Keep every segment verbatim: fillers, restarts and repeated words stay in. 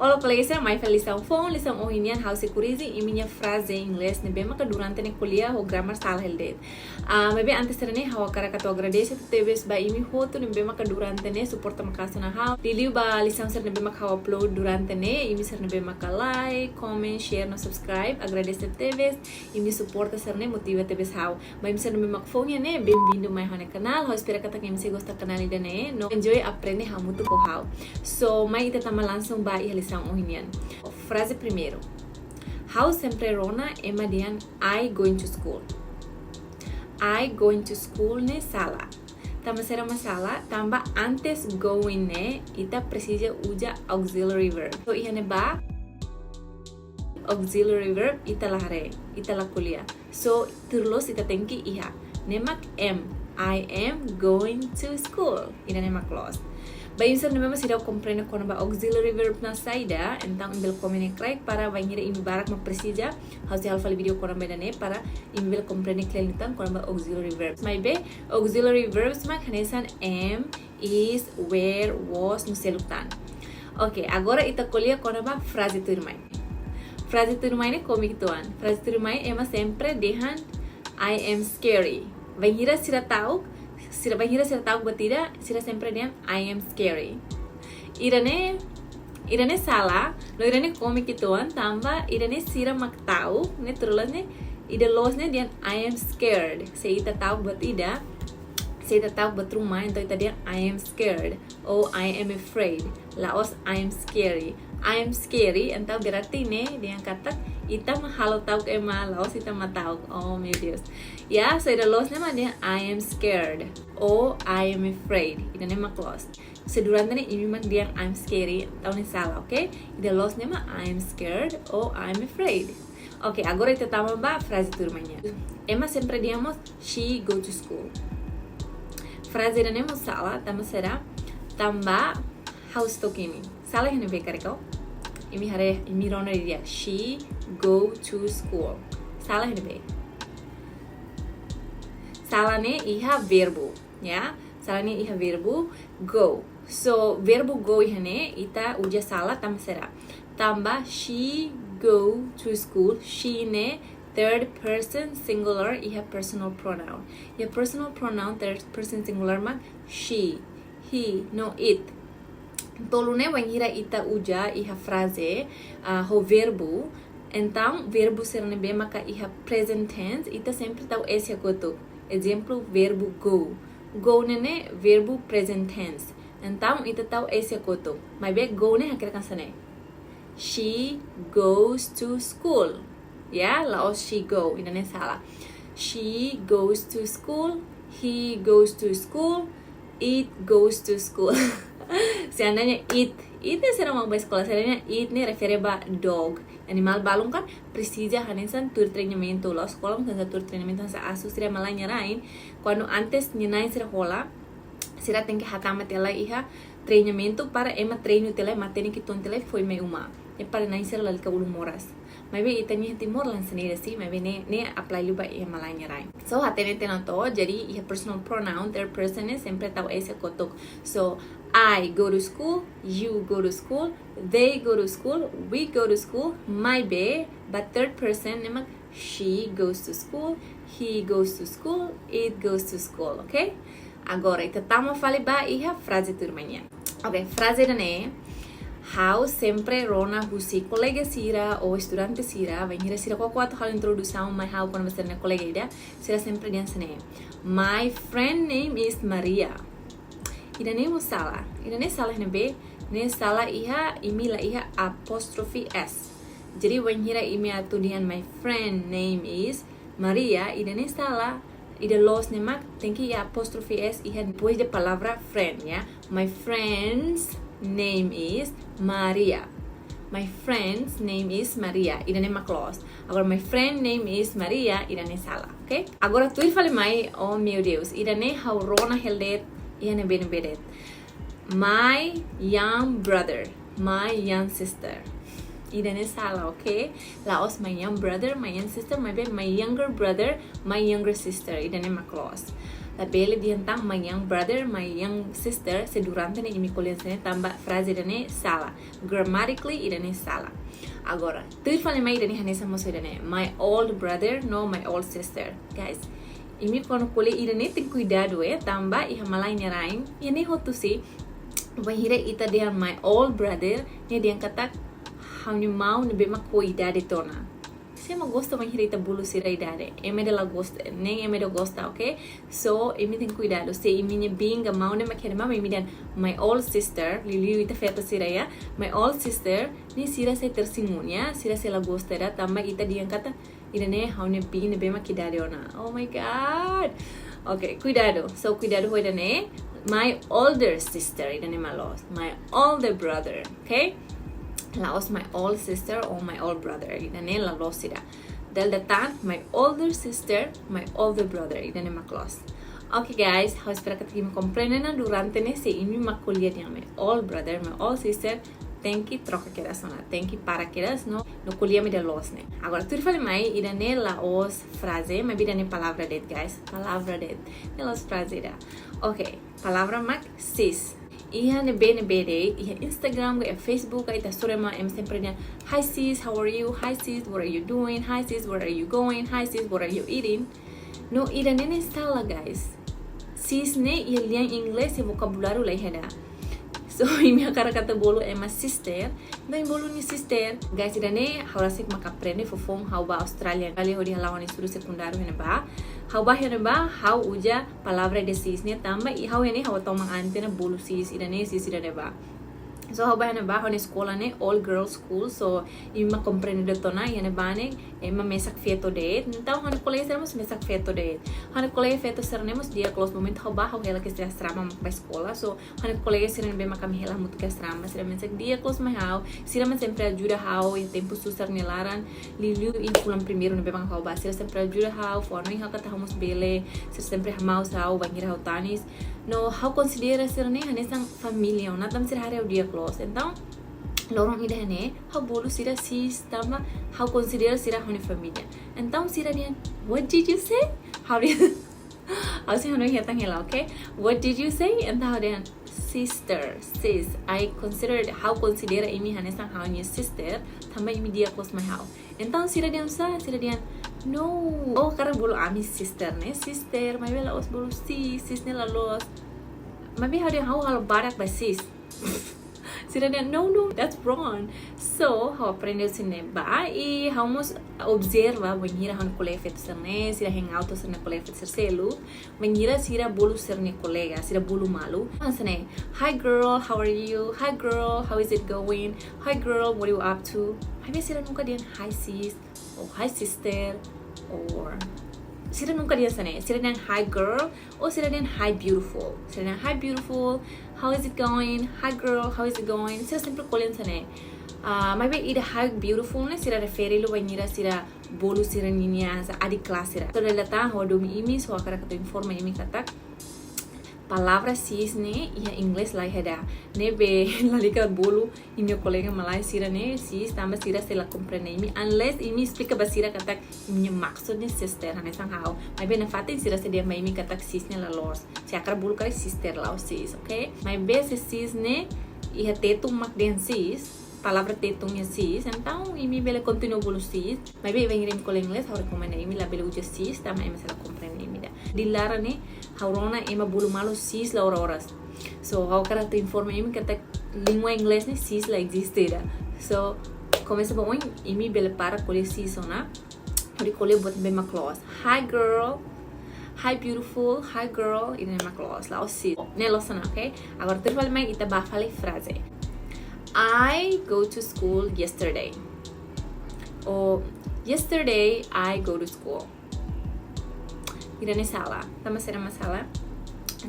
Olá, kolega sira, mai fali lisaun foun, lisaun ohin nian ha'u sei korrije imi-nia fraze inglés ne'ebé maka durante ne'e ko'alia ho grammar sala hela de'it. Ah, maibé antes sira-ne'e ha'u hakarak atu agradese tebes ba imi hotu ne'ebé maka durante ne'e suporta maka'as ona ha'u. Liuliu ba lisaun sira ne'ebé maka ha'u upload durante ne'e, imi sira ne'ebé maka like, comment, share no subscribe, agradese tebes, imi suporta sira-ne'e motiva tebes ha'u. Ba imi sira ne'ebé mak foun iha ne'e, bem-vindo mai ha'u-nia kanál. Ha'u espera katak imi sei gosta kanál ida-ne'e no enjoy aprende hamutuk ho ha'u. So, mai ita tama langsung ba iha lisaun ohin nian. Fraze primeiru. Ha'u sempre rona ema dehan I going to school. I going to school ne'e sala. Tanba saida mak sala? Tanba antes going ne'e ita presiza uza auxiliary verb. So, iha ne'ebá auxiliary verb ita la haree, ita la ko'alia. So, tuir loos ita tenke iha. Ne'e mak am. I am going to school. Ida-ne'e mak loos. Ba imi sira ne'ebé mak seidauk komprende kona-ba auxiliary verb ne'e saida, entaun imi bele komen iha kraik para bainhira imi barak mak presiza, ha'u sei halo fali vídeo kona-ba ida-ne'e para imi bele komprende kle'an liután kona-ba auxiliary verbs. Maibé, auxiliary verbs mak hanesan am, is, were, was, no seluk tan. Oke, agora ita ko'alia kona-ba fraze tuirmai. Fraze tuirmai ne'e kómiku uitoan. Fraze tuirmai ema sempre dehan I am scary. Bainhira sira ta'uk, sira bainhira sira ta'uk buat ida, sira sempre dehan I am scary. Ida-ne'e, ida-ne'e sala, no ida-ne'e kómiku uitoan, tanba ida-ne'e sira mak ta'uk, ne'e tuir loos ne'e, ida loos ne'e dehan I am scared. Se ita ta'uk buat ida, se ita ta'uk buat ruma, entaun ita dehan I am scared. Ou I am afraid. La'ós I am scary. I am scary, entaun berarti ne'e dehan katak ita mak halo ta'uk ema, la'ós ita mak ta'uk. Oh, meu Deus. Ya, so ida loos ne'e mak dehan I am scared. Ou I am afraid. Ida-ne'e mak loos. Se durante ne'e imi mak dehan I am scary, entaun ne'e sala, oke? Ida loos ne'e mak I am scared ou I am afraid. Oke, agora ita tama ba fraze tuirmai nian. Ema sempre dehan mós she go to school. Fraze ida-ne'e mós sala, tanba saida? Tanba ha'u stok ini. Sala iha ne'ebé karik? Imi haree, imi rona didi'ak. She go to school. Sala iha ne'ebé? Sala ne'e iha verbu, ya. Sala ne'e iha verbu go. So, verbu go iha ne'e ita uza sala tanba saida? Tanba she go to school, she ne'e third person singular iha personal pronoun. Iha personal pronoun third person singular mak she, he, no it. Tolu ne'e bainhira ita uza iha fraze, ah, ho verbu, entaun verbu sira ne'ebé maka iha present tense, ita sempre tau S iha kotuk. Ezemplu, verbu go. Go ne'e ne'e verbu present tense. Entaun ita tau S iha kotuk. Maibé go ne'e hakerek hanesan ne'e. She goes to school. Ya, la'ós she go, ida-ne'e sala. She goes to school, he goes to school, it goes to school. Seandainya it, it ne'e sira mak bá eskola, seandainya it ne'e refere ba dog, animál balun kan, presiza hanesan tuir treinamentu, la'ós eskola, mas hanesan tuir treinamentu, hanesan asu sira malae nia rain, kuandu antes nia na'in sira hola, sira tenke hatama tiha lai iha treinamentu para ema treinu tiha lai, matenek uitoan tiha lai foin mai uma. Ne'e para na'in sira lalika ulun moras. Maibé ita-nia Timor la hanesan ne'e ida sih, maibé ne'e, ne'e apply liu ba iha malae nia rain. So, hatene tiha ona to, jadi iha personal pronoun, third person ne'e sempre tau S iha kotuk. So, I go to school, you go to school, they go to school, we go to school, maibé ba third person ne'e mak she goes to school, he goes to school, it goes to school, oke? Agora, ita tama fali ba iha fraze tuirmai nian. Oke, fraze ida-ne'e, ha'u sempre rona husi kolega sira ou estudante sira, bainhira sira koko atu halo introdusaun mai ha'u kona-ba sira-nia kolega ida, sira sempre dehan hanesan ne'e. My friend name is Maria. Ida-ne'e mós sala. Ida-ne'e sala iha ne'ebé? Ne'e sala iha imi la iha apostrophe S. Jadi, bainhira imi atu dehan my friend name is Maria, ida-ne'e sala. Ida loos ne'e mak tenke iha apostrophe S iha depois de palavra friend, ya. My friend's name is Maria. My friend's name is Maria. Ida-ne'e mak loos. Agora, my friend name is Maria, ida-ne'e sala, oke? Agora, tuir fali mai, oh meu Deus, ida-ne'e ha'u rona hela de'it iha ne'ebé-ne'ebé de'it. My young brother, my young sister. Ida-ne'e sala, oke? La'ós my young brother, my young sister, maibé my younger brother, my younger sister. Ida-ne'e mak loos. Labele dehan tan my young brother, my young sister, se durante ne'e imi ko'alia hanesan ne'e, tanba fraze ida-ne'e sala. Grammatically ida-ne'e sala. Agora, tuir fali mai ida-ne'e hanesan mosu ida-ne'e, my old brother, no my old sister. Guys, imi kuandu ko'alia ida-ne'e tenke kuidadu, eh, tanba iha malae nia rain, iha ne'e hotu sei, bainhira ita dehan my old brother, nia dehan katak ha'u-nia maun ne'ebé mak ho idade tiha ona. Sé mak gosta bainhira ita bolu sira idade? Ema ida la gosta, nein ema ida gosta, ok? So, imi tenke kuidadu. Se imi-nia biin ka maun ne'e mak iha ne'ebá, imi dehan my old sister, liuliu ita feto sira ya, my old sister, ne'e sira sei tersinggung ya, sira sei la gosta ida, tanba ita dehan katak ida-ne'e ha'u-nia biin ne'ebé mak idade ona. Oh my God. Ok, kuidadu. So, kuidadu ho ida-ne'e. My older sister, ida-ne'e mak loos. My older brother, ok? La'ós my old sister or my old brother. Ida-ne'e la loos ida. Dala ida tan, my older sister, my older brother. Ida-ne'e mak loos. Ok, guys, ha'u espera katak imi komprende ona. Durante ne'e, se imi mak ko'alia dehan my old brother, my old sister, tenke troka kedas ona, tenke para kedas, no, no ko'alia mak ida loos ne'e. Agora, tuir fali mai, ida-ne'e la'ós fraze, maibé ida-ne'e palavra de'it, guys. Palavra de'it. Ne'e la'ós fraze ida. Ok, palavra mak sis. Iha ne'ebé-ne'ebé de'it, iha Instagram, iha Facebook, ita hasoru ema, ema sempre dehan, "Hi sis, how are you? Hi sis, what are you doing? Hi sis, where are you going? Hi sis, what are you eating?" No, ida-ne'e ne'e sala, guys. Sis ne'e iha lian inglés, iha vokabuláriu la iha ida. So, imi hakarak atu bolu ema sister, entaun bolu nia sister. Guys, ida-ne'e ha'u rasik mak aprende fofoun ha'u bá Austrália. Austrália hodi hala'o ha'u-nia estudu sekundáriu iha ne'ebá. Ha'u bá iha ne'ebá, ha'u uza palavra ida sis ne'e tanba, i ha'u iha ne'e ha'u toman antena bolu sis, ida-ne'e sis, ida-ne'ebá. So, ha'u bá iha ne'ebá, ha'u-nia eskola ne'e all girls school, so, imi mak komprende de'it ona, iha ne'ebá ne'e, ema mesak feto de'it. Entaun, ha'u-nia kolega sira mós mesak feto de'it. Ha'u-nia kolega feto sira-ne'e mós di'ak loos, momentu ha'u bá, ha'u hela kedas iha asrama mak bá eskola. So, ha'u-nia kolega sira ne'ebé mak ami hela hamutuk iha asrama, sira mesak di'ak loos mai ha'u. Sira mak sempre ajuda ha'u iha tempu susar nia laran. Liuliu iha fulan primeiru ne'ebé mak ha'u bá, sira sempre ajuda ha'u, fó hanoin ha'u katak ha'u mós bele, sira sempre hamaus ha'u bainhira ha'u tanis. No, ha'u konsidera sira-ne'e hanesan família ona, tanba sira haree ha'u di'ak loos. Entaun, loron ida-ne'e, ha'u bolu sira sis, tanba ha'u konsidera sira ha'u-nia família. Entaun, sira dehan, "What did you say?" Ha'u dehan, ha'u sei hanoin hetan hela, ok? "What did you say?" Entaun, ha'u dehan, "Sister, sis. I considered, ha'u konsidera imi hanesan ha'u-nia sister, tanba imi di'ak loos mai ha'u." Entaun, sira dehan sá, sira dehan, "No, ó hakarak bolu ami sister ne'e, sister, maibé la'ós bolu sis, sis ne'e la loos." Maibé ha'u dehan ha'u halo barak ba sis. Sira dehan, "No, no, that's wrong." So, ha'u aprende husi ne'ebá, i ha'u mós observa, bainhira ha'u-nia kolega feto sira-ne'e, sira hang out ho sira-nia kolega feto sira seluk, bainhira sira bolu sira-nia kolega, sira bolu malu. Hanesan ne'e, "Hi girl, how are you? Hi girl, how is it going? Hi girl, what are you up to?" Maibé sira nunka dehan, "Hi sis," or "Hi sister," or sira nunka dehan hanesan ne'e. Sira dehan, "Hi girl," or sira dehan, "Hi beautiful." Sira dehan, "Hi beautiful, how is it going? Hi girl, how is it going?" Sira sempre ko'alia hanesan ne'e. Ah, maibé ida "Hi beautiful" ne'e sira refere liu bainhira sira bolu sira-ninia hanesan adik kelas sira. So, dala ida tan ha'u hadomi imi, so ha'u hakarak atu informa imi katak palavra sis ne'e iha inglés la iha ida. Ne'ebé lalika bolu imi-nia kolega malae sira-ne'e sis, tanba sira sei la komprende imi. Unless imi esplika ba sira katak imi-nia maksud ne'e sister, hanesan ha'u. Maibé nafatin sira sei dehan ba imi katak sis ne'e la loos. Se hakarak bolu karik sister, la'ós sis, ok? Maibé se sis ne'e iha Tetun mak dehan sis, palavra Tetun iha sis, entaun imi bele kontinua bolu sis. Maibé bainhira imi ko'alia inglés, ha'u rekomenda imi labele uza sis, tanba ema sei la komprende imi ida. Di laran ne'e, ha'u rona ema bolu malu sis la oras-oras. So, ha'u hakarak atu informa imi katak língua inglés ne'e sis la eziste ida. So, komesa ba oin, imi bele para ko'alia sis ona, hodi ko'alia buat ne'ebé mak loos. "Hi girl, hi beautiful, hi girl," ida-ne'e mak loos, la'ós sis. Ne'e loos ona, ok? Agora, tuir fali mai, ita bá fali fraze. "I go to school yesterday." Ou, "Yesterday I go to school." Ida-ne'e sala. Tanba saida mak sala?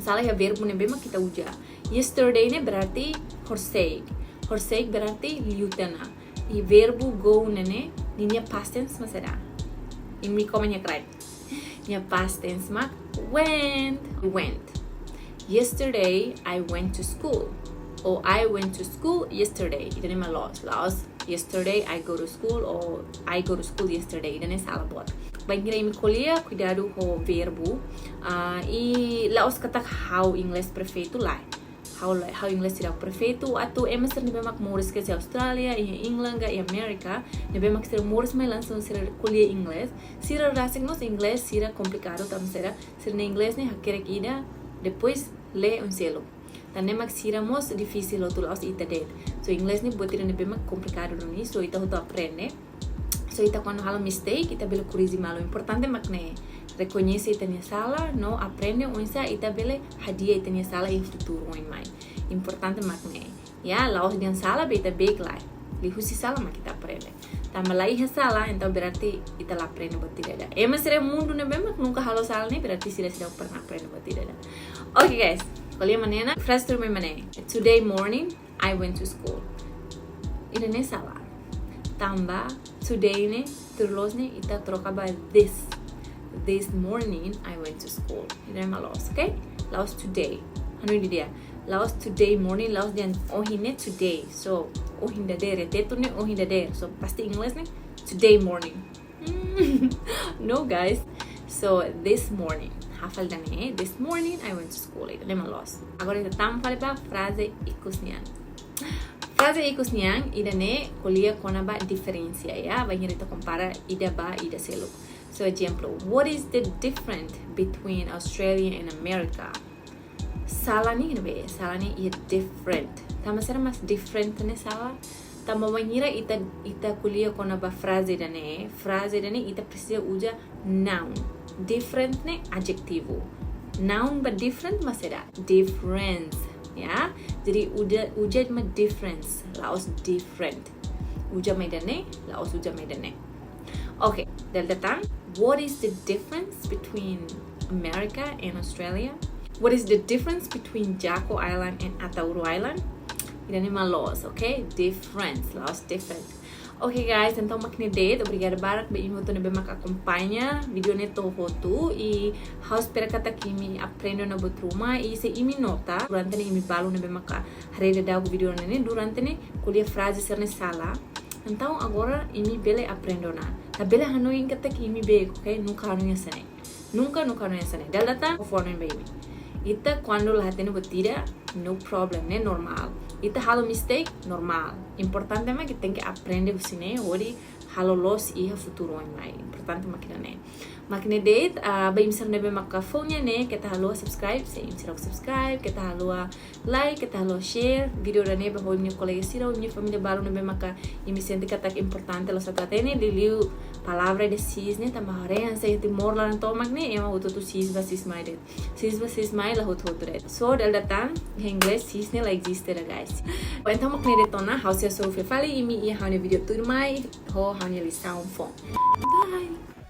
Sala iha verbu ne'ebé mak ita uza. Yesterday ne'e berarti horisehik. Horisehik berarti liu tiha ona. I verbu go ne'e ne'e, ninia past tense mak saida? Imi komen iha kraik. Nia past tense mak went. Went. "Yesterday I went to school." Ou "I went to school yesterday." Ida-ne'e mak loos. La'ós "Yesterday I go to school," ou "I go to school yesterday." Ida-ne'e sala boot. Bainhira imi ko'alia, kuidadu ho verbu. Ah, i la'ós katak ha'u inglés perfeitu, lae. Ha'u la-, ha'u inglés seidauk perfeitu, atu ema sira ne'ebé mak moris iha Austrália, iha England, ka iha Amérika, ne'ebé mak sira moris mai langsung sira ko'alia inglés. Sira rasik mós inglés sira komplikadu, tanba sira, sira-nia inglés ne'e hakerek ida, depois lee oin seluk. Tan ne'e mak sira mós difisil hotu, la'ós ita de'it. So, inglés ne'e buat ida ne'ebé mak komplikadu duni, so ita hotu aprende. So, ita kuandu halo mistake, ita bele korrije malu. Importante mak ne'e, rekoñese ita-nia sala, no aprende oinsá ita bele hadi'a ita-nia sala iha futuru oin mai. Importante mak ne'e. Ya, la'ós dehan sala be ita beik, lae. Liuhusi sala mak ita aprende. Tanba la iha sala, entaun berarti ita la aprende buat ida-idak. Ema sira mundu ne'ebé mak nunka halo sala ne'e, berarti sira seidauk pernah aprende buat ida-idak. Oke, guys, ko'alia mak ne'e ona, fraze tuirmai mak ne'e. Today morning, I went to school. Ida-ne'e sala. Tanba today ne'e, tuir loos ne'e, ita troka ba this. This morning, I went to school. Ida-ne'e mak loos, oke? La'ós today. Hanoin didi'ak. La'ós today morning, la'ós dehan ohin ne'e today. So, ohin dadeer, Tetun ne'e ohin dadeer. So, pasti inglés ne'e today morning. No, guys. So, this morning. Hafal ida-ne'e, this morning I went to school. Ida-ne'e mak loos. Agora ita tama fali ba fraze ikus nian. Fraze ikus nian, ida-ne'e ko'alia kona-ba diferensa, ya. Bainhira ita kompara ida ba ida seluk. So, ezemplu, what is the difference between Australia and America? Sala ne'e, ne'ebé sala ne'e iha different. Tanba saida mak different ne'e sala? Tanba bainhira ita, ita ko'alia kona-ba fraze ida-ne'e, fraze ida-ne'e ita presiza uza noun. Different ne'e adjetivu. Noun ba different mak saida? Difference, ya. Jadi uza, uza mak difference, la'ós different. Uza mak ida-ne'e, la'ós uza mak ida-ne'e. Oke, dala ida tan. What is the difference between America and Australia? What is the difference between Jaco Island and Ataúro Island? Ida-ne'e mak loos, oke? Difference, la'ós different. Oke, guys, entaun mak ne'e de'it. Obrigada barak ba imi hotu ne'ebé mak akompaña vídeo ne'e to'o hotu. I ha'u espera katak imi aprende ona buat ruma. I se imi nota, durante ne'e imi balu ne'ebé mak haree daudaun vídeo ne'e, durante ne'e ko'alia fraze sira-ne'e sala. Entaun agora imi bele aprende ona. Labele hanoin katak imi beik, oke? Nunka hanoin hanesan ne'e. Nunka, nunka hanoin hanesan ne'e. Dala ida tan, fó hanoin ba imi. Ita kuandu la hatene buat ida, no problem, ne'e normál. Ita halo mistake, normál. Importante mak ita tenke aprende husi ne'e, hodi halo loos iha futuru oin mai. Importante mak ida-ne'e. Mak ne'e de'it, ah, ba imi sira ne'ebé maka foun iha ne'e, keta haluha subscribe, se imi seidauk subscribe, keta haluha like, keta haluha share vídeo ida-ne'e ba ho imi-nia kolega sira, imi-nia família balu ne'ebé maka imi sente katak importante loos atu hatene, liuliu palavra ida sis ne'e, tanba haree hanesan iha Timor laran tomak ne'e, ema hotu-hotu sis bá sis mai de'it. Sis bá sis mai la hotu-hotu de'it. So, dala ida tan, iha inglés sis ne'e la eziste ida, guys. Entaun mak ne'e de'it ona, ha'u sei hasoru fila fali imi iha ha'u-nia vídeo tuirmai, ho ha'u-nia lisaun foun. Bye!